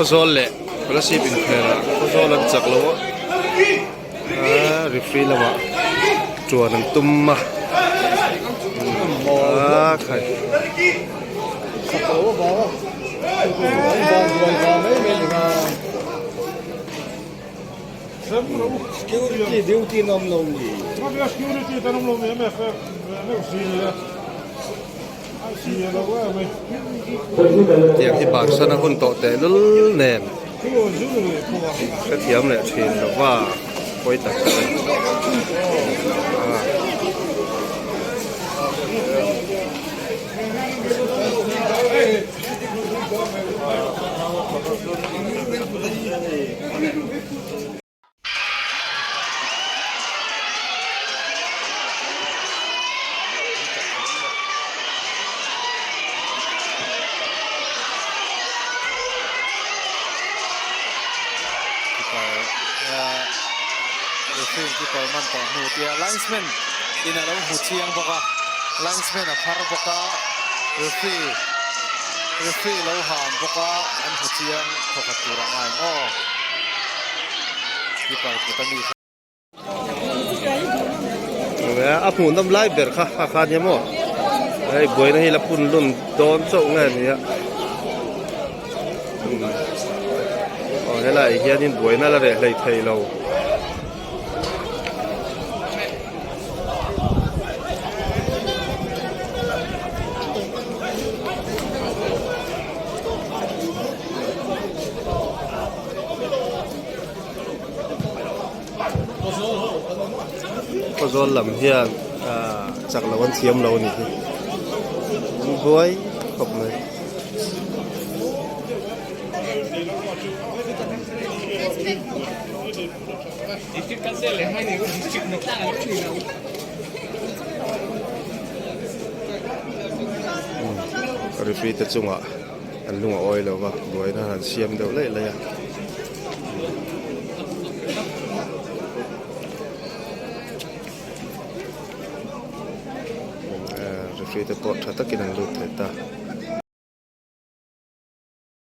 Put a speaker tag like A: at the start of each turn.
A: Khawzawl leh Kolasib inkhel ah Khawzawl an chak lo a aaa referee lamah tuan an tum a aaa khai. Tiang hi bansan a hun tawh tehlul nen hrethiam leh thin lo va pawi tak tak a ni.
B: Keeper man tawh hnu tia linesman in a lo hmu chiang bawk a linesman a phar bawk a referee referee lo ham bawk a an hmu chiang thawkhat tur a ngai ang aw. Keeper kut a mi kha.
A: A hmuh nawm lai ber kha kha kha nia maw hei buaina hi la pun lun dawn chauh nge nia aw helaiah hianin buaina la reh hlei thei lo. Khawzawl lam hian ah chak lo an thiam lo a nih hi an buai khawp mai. Referee te chungah an lung a awi lo va buaina han siam deuh laih laih a. Referee te pawh tha takin an lut thei ta.